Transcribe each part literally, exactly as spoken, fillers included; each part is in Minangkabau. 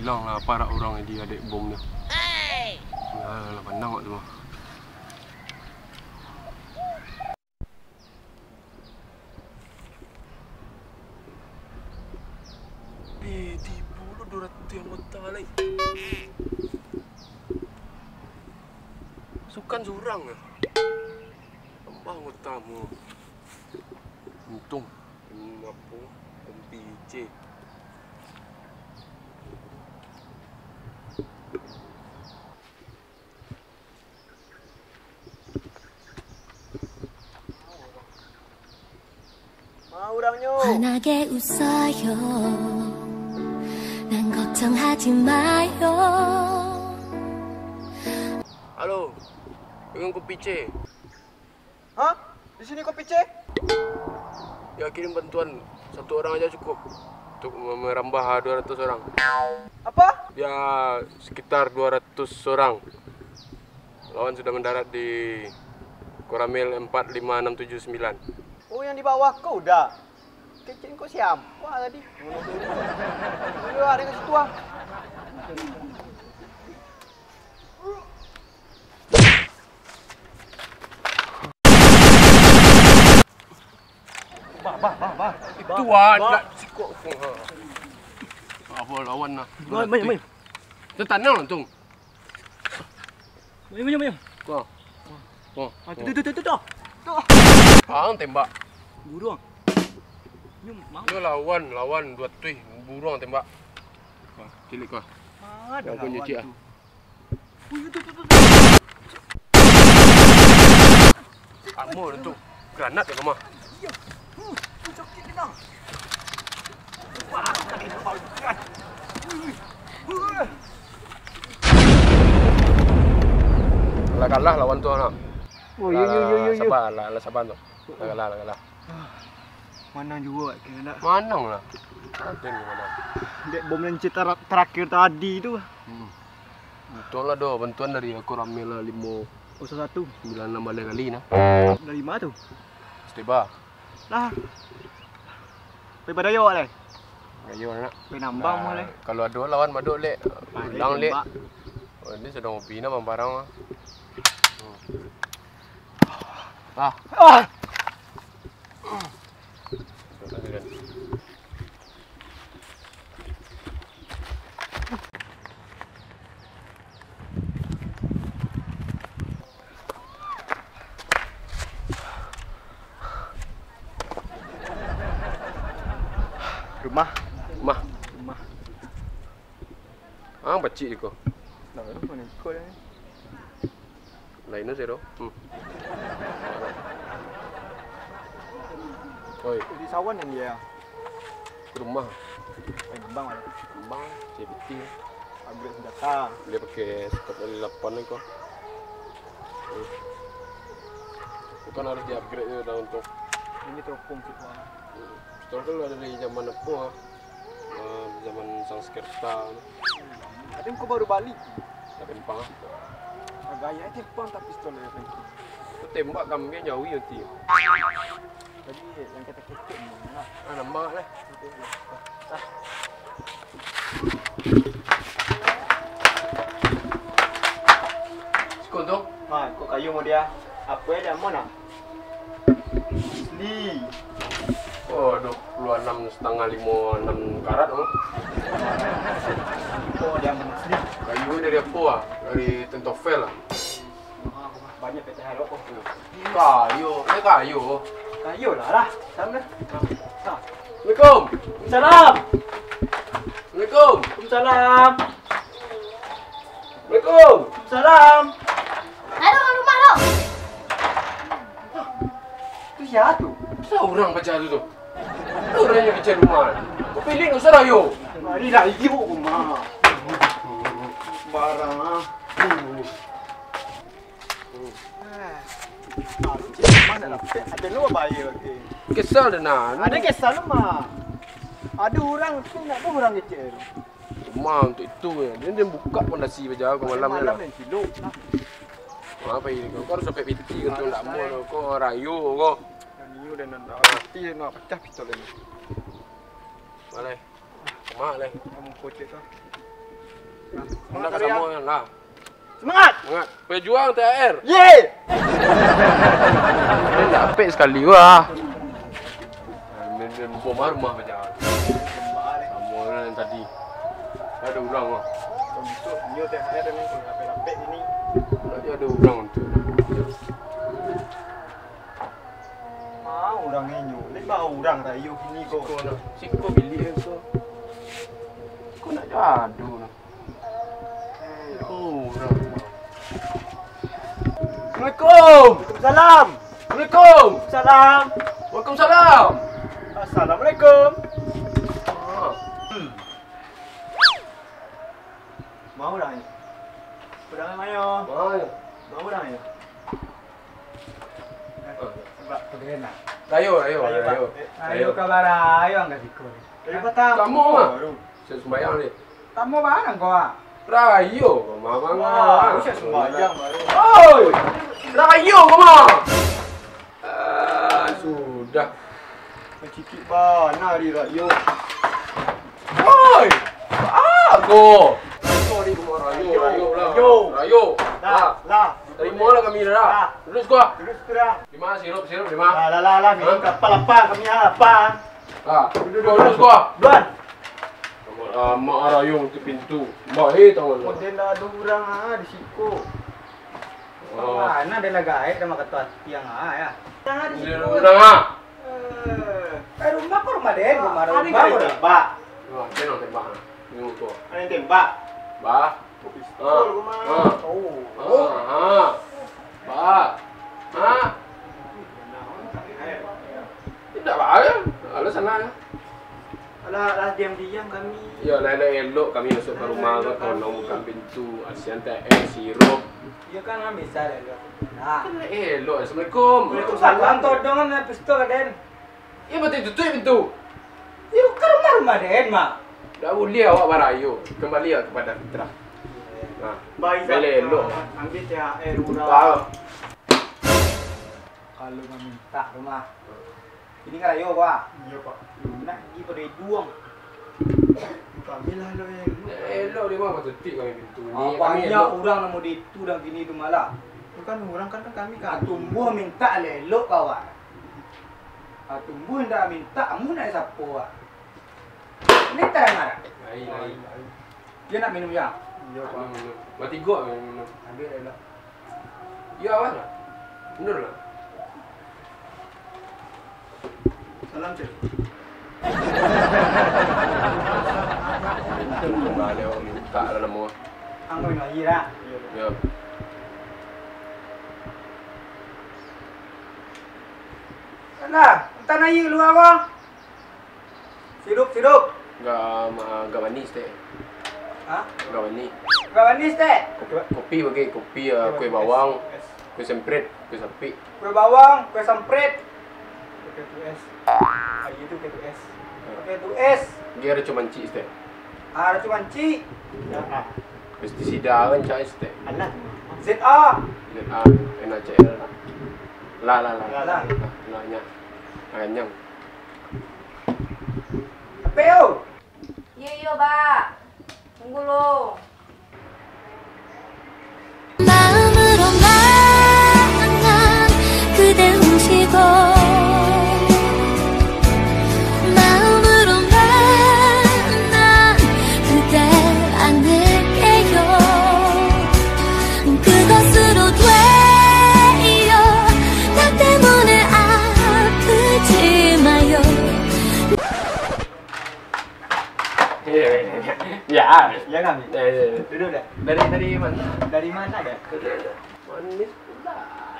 Ilang lah parak urang di adek bom tu. Alah, alah, pandang awak tu mah. Eh, tibo lo duo ratuih anggota lai. Sukan surang ah. Tambah anggota mu. Untung. Hmm, apo? Kompi C. Ma urangnyo? Halo, dengan kopi C. Hah? Di sini kopi C? Ya, kirim bantuan satu orang aja cukup untuk me-, merambah dua ratus orang. Apa? Ya, sekitar dua ratus orang. Lawan sudah mendarat di Koramil empat lima enam tujuh sembilan. Oh, yang di bawah ko udah. Kecek kok siapa tadi? Yo, ada kat situ ah. Bah, bah, bah, bah. Itu ah, nak sikok. Apa lawan lah. Mai, mai, mai. Itu tanang langsung. Main, main, main. Kau. Kau. Ah, tu, tu, tu, tu, tu. Tu. Ang tembak. Buruang. Nyo, mau. Nyo lawan, lawan dua tuih buruang tembak. Kau, cilik kau. Ah, dah lawan cik, ah. Tu. Ui, tu, tu, tu, tu. Amo tu. Granat ya, Mama. Lah kalah lawan tu, nah. Oh, yo, yo, yo, yo, yo. Lah, lah, sabar, lah, lah sabar tu. Lah kalah, lah kalah. Manang juo, kena nak. Manang lah. Aden manang. Dek bom nan cita terakhir tadi tu. Hmm. Betul lah, doh. Bantuan dari aku rame lah, limo. Oh, satu. Sembilan enam balai kali, nah. Dari ma tu? Setiba. Lah. Pai badayo, leh. Ayo, nak. Pai nambang, nah, leh. Kalau ado lawan, madok, leh. Ulang, leh. Oh, ini sudah ngopi, nah, mamparang, ah. Hmm. Ah. Ah. Rumah. Rumah. Rumah. Ah, pacik iko. Nah, mana iko dah ni? Lain tu, Sero. Hmm. Oi. Di sawan yang dia. Rumah. Eh, kembang ada. Kembang, C B T. Upgrade senjata. Dia pakai scope dari lapan ni kau. Hmm. Bukan harus di-upgrade je dah untuk. Ini teropong sih, Bang. Hmm. Pistol kan lah dari zaman apa, ah? Ah, zaman Sang Skerta tu. Ado kau baru balik. Dah tempang, ah. Gaya tempang tapi pistol dia tempang. Tu tembak kambing jauh ya, Ti. Tadi yang ketek-ketek ni, nak. Ah, nampak lah. Betul, betul. Ah. Siko tu? Ha, kok kayu mau dia. Apa ya, dia mau nak? Asli. Oh, dua puluh enam setengah, lima enam karat, oh. Oh, dia asli. Kayu dari apa, ah? Dari Tentofel, ah. Banyak P T H lo, oh. Kayu, eh, kayu. Kayu lah, lah. Sana. Ha. Assalamualaikum. Salam. Assalamualaikum. Waalaikumsalam. Waalaikumsalam. Halo, rumah lo. Tu sia tu? Lah urang paja tu tu. Lah urang nan paja rumah. Kau pilih nak usah rayo. Mari lah, ibu rumah. Barang ah. Mana lah, ada lo bayar ke? Kesal dah nah. Ada kesal mah. Ada urang tu nak tu urang kecil. Rumah untuk itu ya. Dia, dia buka pondasi baja ke malam ni lah. Malam ni tidur. Apa ini kau? Kau harus sampai piti kau tu nak mau kau rayo kau. Yang ni udah nak piti nak pecah pistol ini. Mana? Mak leh. Kamu kocek tu. Semangat, Arya. Semangat! Semangat! Pejuang T H R! Ye! Main dapek sakali, wah. Main, main bom rumah macam. Samo lah yang tadi. Ada urang lah. Untuk nyo T H R ni, kalau dapek-dapek ini. Tadi ada urang tu. Mau urang inyo, ni bawa urang rayo kini ko. Siko nak, siko bilik ko. Siko nak jado lah. Siko urang. Assalamualaikum. Waalaikumsalam. Assalamualaikum. Salam. Waalaikumsalam. Assalamualaikum. Ah. Hmm. Mau urang ni? Urang mayo. Mau. Mau urang ni? Rayo, rayo, rayo. Rayo, rayo. Rayo ka barayo ang ka siko. Rayo patang. Tamo mah. Baru. Sia sumbayang ni. Tamo barang ko, ah. Rayo ko mah, bang. Wah, sia sumbayang baru. Oi! Rayo ko mah. Ah, sudah. Pacikik bana ari rayo. Oi! Ah, ko. Rayo, rayo, rayo, rayo lah. Rayo. Rayo. Lah, lah. Tarimo lah kami dah. Lah. Lurus ko. Lurus ko dah. Di ma sirup, sirup di ma? Lah, lah, lah, lah. Minum ka apa, lapa kami, ah, lapa. Ah. Duduak, duduak, duduak. Lurus ko. Duluan. Lama-lama rayo nguntik pintu. Bae tangan. Model dah ada urang, ah, di siko. Oh. Mana dah lah gaek, dah makan tuan tiang, ah, ya. Jangan di siko. Urang, ah. Eh, eh, rumah ko rumah den, rumah, rumah ko rumah. Wah, den nang tembak, ah. Tengok tu. Ada yang tembak? Bah. Pistol ko mah. Ah. Oh. Ah, ah. Bah. Ah. Indak bah, alah sana. Alah, alah, diam-diam kami. Yo, lah, lah elok kami masuk ka rumah ko, tolong buka pintu, asian teh, sirup. Iyo kan, ngan bisa lah elok. Nah. Kan elok, assalamualaikum. Waalaikumsalam. Todong kan pistol ka den. Iyo, batua tutuik pintu. Iyo, ka rumah-rumah den, Mak. Dak buliah awak barayo. Kambalilah kapado fitrah. Nah, baik, elok. Ambiak T H R urang. Tahu. Kalau mamintak rumah. Ini kan rayo, Pak. Iyo, Pak. Nak gigi pado iduang. Kami lah elok, elok. Elok di ma, patuik kami pintu ni. Ah, kami banyak elok. Urang namo di itu dan kini tu malah. Itu kan urang kan, kan kami kan. Ah, tumbuah mintak lah elok, kawan. Ah, tumbuah indak mintak, amu nak sapo, ah. Ini tarang arah. Lain, lain. Dia nak minum, ya? Iyo, Pak. Minum, minum. Mati gok minum, minum. Ambiak lah. Iyo, awan lah. Bener lah. Salam, Cik. Kembali awak minta lah namo. Ang minum aia lah. Iyo. Alah, entah aia lua, Bang. Sirup, sirup. Agak ma-, agak manis, teh. Hah? Agak manis. Agak manis, teh. Kopi, kopi bagai, kopi, ah, kue bawang, kue semprit, kue sapi. Kue bawang, kue semprit. Pakai tu es. Ah, itu pakai tu es. Pakai tu es. Dia ada cuma cik, teh. Ah, ada cuma cik. Pestisida kan cak es, teh. Alah. Z A. Z A, N A C L. Lah, lah, lah. Lah, lah. Lah, lah, nyak. Anyang. Ape yo? Iyo, iyo, Bak. Tunggu lo. 마음으로만 난 그대 훔치고 마음으로만 난 그대 안을게요 그것으로 돼요 나 때문에 아프지 마요 Ya. Ya, kami. Ya, ya, ya. Duduk dah. Dari, dari mana? Dari mana dah? Manis pula.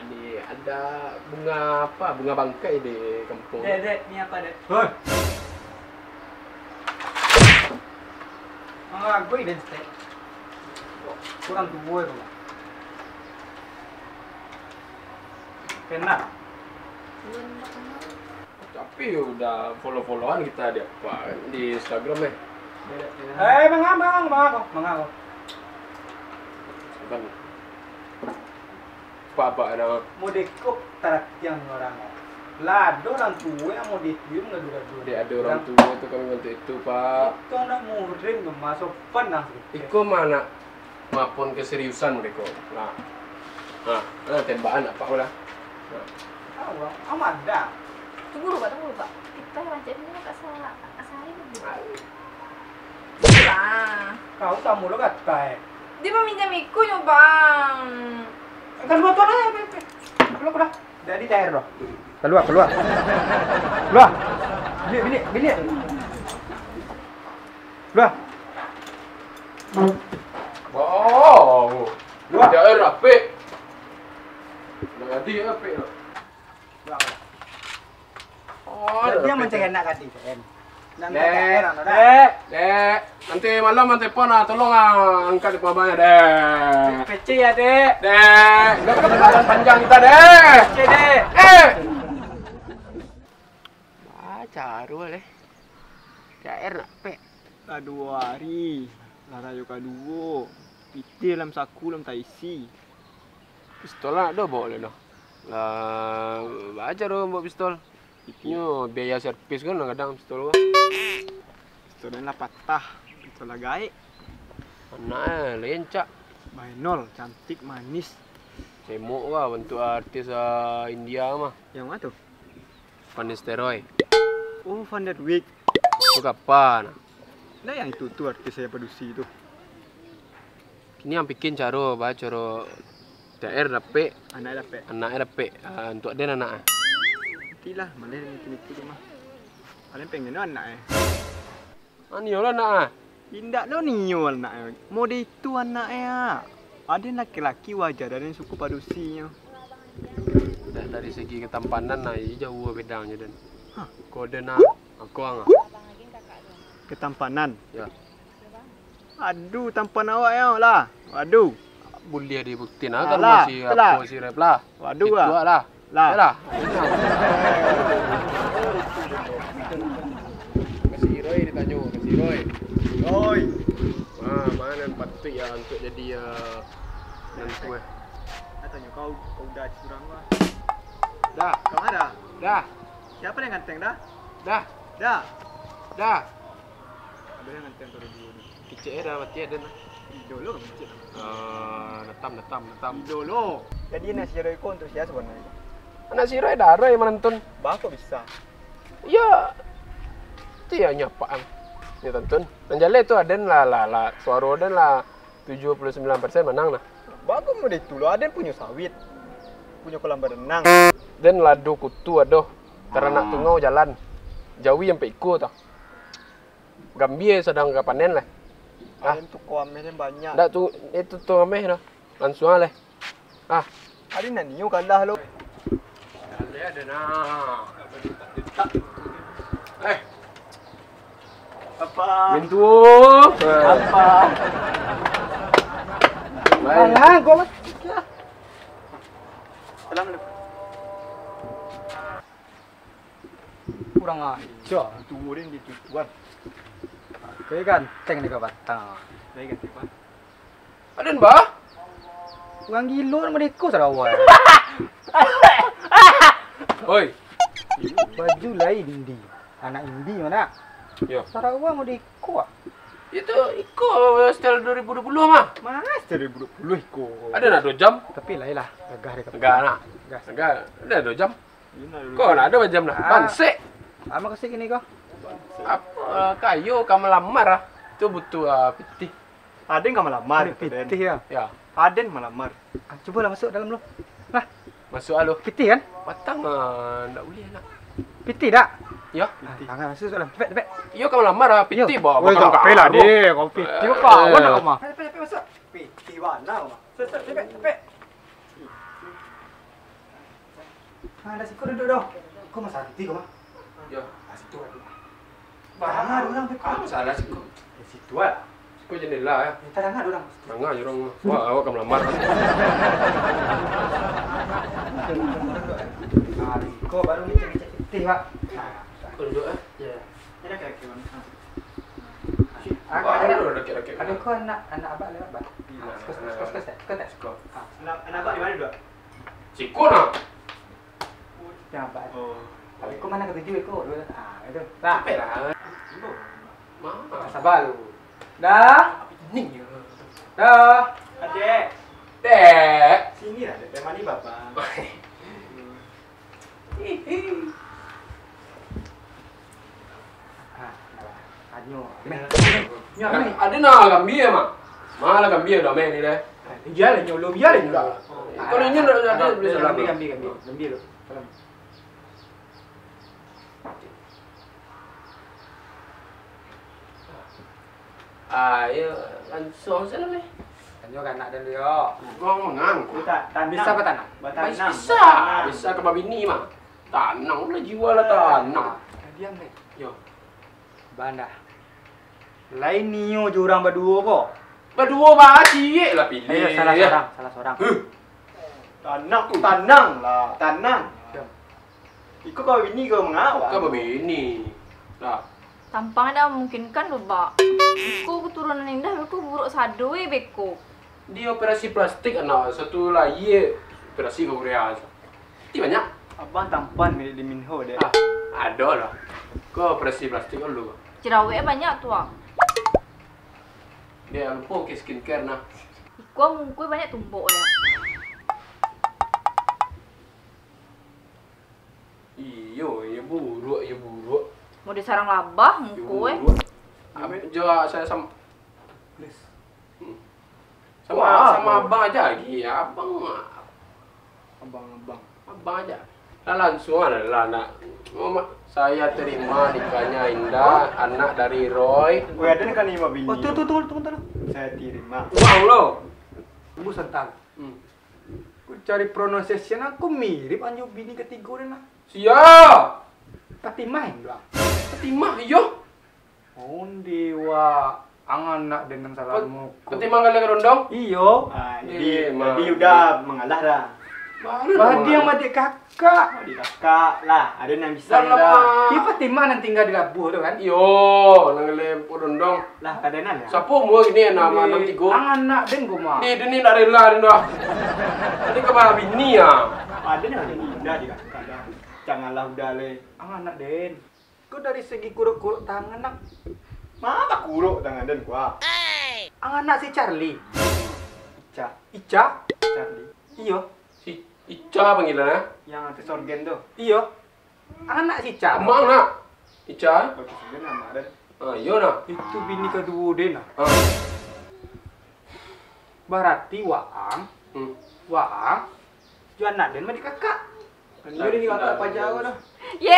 Ni ada bunga apa? Bunga bangkai di kampung. Dek, dek, ni apa, dek? Hoi. Mangagui den, stek. Kurang tubuh ya, Bang. Kena. Tapi udah follow-followan kita di apa, di Instagram, eh. Eh, manga, manga, manga, manga. Kan. Apa-apa ada. Mau dekop taratiang orang. Lah, ado urang tuo yang mau ditium gaduah-gaduah. Dek, ado urang tuo tu kami bantuak itu, Pak. Itu anak murim tu, Mas, sopan lah. Iko mah nak maafkan keseriusan mereka. Nah. Nah, nah, tembakan apa lah. Nah. Tahu, Bang. Amat dah. Tunggu dulu, Pak, tunggu dulu, Pak. Kita rancak ni nak asa, asa hari ni. Lah. Kau tamu lo kata, eh. Dia meminjam ikonyo, Bang. Kan buat tu lah, eh, eh, eh. Keluar, keluar. Jadi cair doh. Keluar, keluar. Keluar. Bilik, bilik, bilik. Keluar. Wow. Keluar. Cair apik. Nak jadi apik lah. Keluar. Oh, jadi yang mencari anak gadis, kan? Dek, dek, dek. Nanti malam nanti pun ah, tolong ah angkat di pamannya, dek. Kecil ya, dek. Dek, enggak kena balas panjang kita, dek. Kecil, dek. Eh. Baca arwah leh. Cair nak pek. Lah duo hari, lah rayo kaduo. Pitih dalam saku dalam taisi. Pistol lah ado bawa leh doh. Lah, baca doh bawa pistol. Nyo biaya servis kan kadang pistol ko. Pistol lah patah, pistol lah gaek. Anak eh, lencak. Bainol, cantik, manis. Cemok lah bantuak artis ah, India mah. Yang mana tu? Van Nistelrooy. Oh, Van der Wijk. Tu kapan? Lah yang itu tu artis yang padusi tu. Kini yang bikin caro, bah, caro T R dapek, anak dapek. Anak dapek. Ah, untuk den anak. Nantilah, maleh mikir-mikir tu mah. Paling pengen tu anak eh. Ah, nio lah anak ah. Indak lo nio anak eh. Mode itu anak eh. Aden laki-laki wajar aden suko padusinyo. Dah dari segi ketampanan nah, iyo jauh bedanyo den. Hah? Kode nah, aku ang. Ketampanan. Ya. Aduh, tampan awak yo lah. Aduh. Buliah dibuktiin ah, kalau masih apo si rep lah. Waduh, itu ah. Lah. Lah. Yalah. Kasih Roy ditanyo, kasih Roy. Roy. Ah, mana yang patut ya untuk jadi ya menantu eh. Katonyo kau, kau udah curang lah. Dah. Kau ada? Dah. Siapa yang ganteng dah? Dah. Dah. Dah. Ada yang ganteng kalau dulu ni. Kicik eh dah mati ada nah. Ido lo kicik. Eh, natam, natam, natam. Ido lo. Jadi anak si Roy ko untuk sia sebenarnya? Anak si Roy dah Roy menonton. Bah kok bisa? Ya. Itu ya nyapak ang. Nyo tonton. Nang jaleh tu aden lah, lah, lah. Suaro aden lah tujuh puluh sembilan persen menang nah. Bagus mode itu lo, aden punyo sawit. Punyo kolam berenang. Den lado kutu ado. Taranak tungau jalan. Jawi ampek iko tu. Gambia sadang ka panen lah. Ah. Aden tu ko ameh den banyak. Ndak tu, itu tu ameh dah. Langsung ah leh. Ah. Aden nak nio kalah lo. Kalah ada nah. Eh. Apa? Mintuo. Apa? Baik. Alah, gua mah. Salam lu. Kurang ajar. Tuo den ditutuan. Kau ganteng ni kau batang. Baik ganteng, Pak. Aden, bah? Urang gilo mode iko Sarawak. Oi. Baju lain Indi. Anak Indi mah. Yo. Sarawak mode iko ah. Itu iko style dua ribu dua puluh mah. Mah style dua ribu dua puluh iko. Ada nak dua jam? Tapi lain lah, gagah deh. Gagah nak. Gagah. Gagah. Ada dua jam. Kau nak ada dua jam nak. Ah. Bansek. Ama kasih gini kau. Apa kayo ka malamar ah? Tu butuh ah, pitih. Aden ka malamar, Aden gitu, Den. Pitih, ya? Ya. Aden malamar. Ah, cubolah masuk dalam lu. Lah. Masuk ah, lu. Pitih, kan? Patang, ah, ndak boleh, nak. Pitih, dak? Ya. Ah, pitih. Jangan masuk dalam. Cepet, cepet. Iyo, ka malamar, ah, pitih, bawa. Woi, bakal kape lah, kau. Deh. Kau pitih, eh, kawan nak, mah. Cepet, cepet, masuk. Pitih, mana, mah? Cepet, cepet, cepet. Ah, dah siko duduk doh. Kau mah santi kau mah. Yo. Ah, situ duduk. Bah, urang tu. Ah, masalah siko. Di situ ah. Siko jendela ya. Minta danga urang. Danga je urang. Wah, awak ka malamar. Ah, siko baru ngecek-ngecek pitih, Pak. Nah, siko duduk eh. Ya. Ini kaki-kaki mana? Ah, ada, ada, ada, ada, ada. Ada kau anak, anak abah lewat, Bah. Iya. Ah, siko, siko, siko, siko, siko. Ah. Anak, anak abah di mana duduk? Siko nah. Nampak. Oh. Tapi kau mana ketujuh, kau? Dua. Ah, itu. Lah. Capek lah. Sibuk. Ma. Sabar lu. Dah. Ini ya. Dah. Adek. Dek. Sini lah, Dek. Temani Bapak. Hihi. Ah, dah lah. Anyo. Meh. Nyo, meh. Ada nak gambia, Mak? Malah gambia dah, meh, ni deh. Ah, biarlah nyolo, biarlah nyolo. Kalau inyo dah ada, ah, boleh salam. Gambia, gambia, gambia. Gambia lu. Salam. Ah, iyo, lansuang sajo lah, meh. Tanyo ka anak den dulu, yo. Gong mangang. Bisa batanang? Batanang. Bisa, bisa ka babini mah. Tanang lah jiwa lah, tanang. Diam, meh. Yo. Banda. Lai nio jo urang baduo ko? Baduo baa ciek lah pilih. Ayo, salah surang, salah surang. Huh. Tanang, tanang lah, tanang. Diam. Iko ka babini ka manga? Ka babini. Lah. Tampang indak mamungkinkan doh, Bak. Iko keturunan indah, beko buruak sado, eh, beko. Di operasi plastik, anak, satu lai operasi ka Korea. Ti banyak. Abang tampan mirip Lee Min Ho, dek. Ah, ado lah. Ko operasi plastik dulu. Jerawek banyak tu, ah. Dek, lupo ke skincare, nah. Iko mungkui banyak tumbok, ya. Iyo, iyo buruak, iyo buruak. Model sarang labah muko, eh. Buruak. Ab-, jo, saya sam-, please. Hmm. Sama, wah, sama abang aja lagi. Abang, abang, abang. Abang aja. Lah, lansuang lah, lah, nak. Mama, saya terima nikahnya Indah, anak dari Roy. Weh, ada nikah ni, Mak Bini? Oh, tu, tu, tu, tu, tu. Saya terima. Uang lo. Tunggu sebentar. Hmm. Ku cari pronunciation aku mirip anjo bini katigo den lah. Sia! Fatimah yang bilang. Fatimah, iyo. Onde wa, ang anak den nan salah muko. Fatimah galeh ka Dondong? Iyo. Ah, jadi, jadi udah mangalah dah. Baru dia yang madik kakak. Madik kakak lah, ada nan bisa dah. Iyo, Fatimah nan tinggal di Labuah tu kan? Iyo, nan galeh ka Dondong. Lah, kadenan ya? Sapo umua kini, anam, anam tigo? Ang anak den ko mah. Ni, den ni ndak rela den dah. Tadi ka babini ah. Ado nan bini dah di kakak dah. Janganlah udah leh. Ang anak den. Ko dari segi kuruk-kuruk tangan, nak. Ma bakuruk tangan den ko ah? Ang anak si Charlie. Ica. Ica? Charlie. Iyo. Si Ica panggilan ah? Yang artis orgen tu. Iyo. Anak si Ica. Amak nak. Ica. Oke, sebenarnya amak den. Ah, iyo nah. Itu bini kaduo den nah. Ah. Barati waang, hmm, waang, jo anak den madik kakak. Iyo, den kakak paja ko dah. Ye,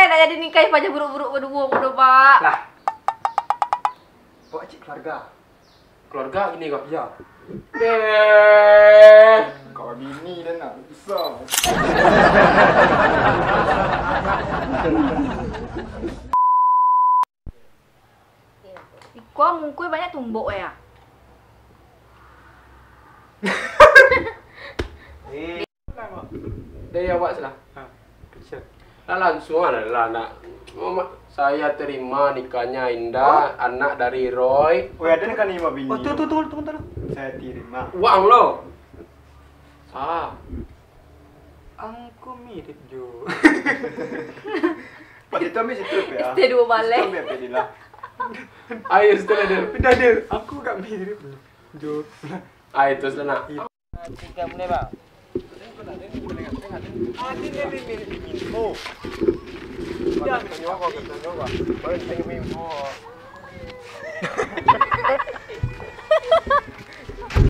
nak jadi nikah paja buruk-buruk kaduo ko doh, Pak. Lah. Awak cik keluarga. Keluarga gini kah? Iya. Deh. Kalau bini dan nak bisa. Iko mungkui banyak tumbok ya. Eh. Dari awak salah. Ha. Action. Lah, lansuang lah, lah, nak. Mama, saya terima nikahnya Indah, oh, anak dari Roy. Oh, ada nikah ni, Mak Bini? Oh, tu, tu, tu, tu, tu, tu. Saya terima. Uang lo. Ah. Angku mirip jo. Pak, itu ambil situ, Pak, ya. S T dua balai. Situ ambil, Pak, Dila. Ayo, situ ada. Pindah dia. Aku gak mirip jo. Ayo, terus lah, nak. Iya. Tiga mulai, Bang.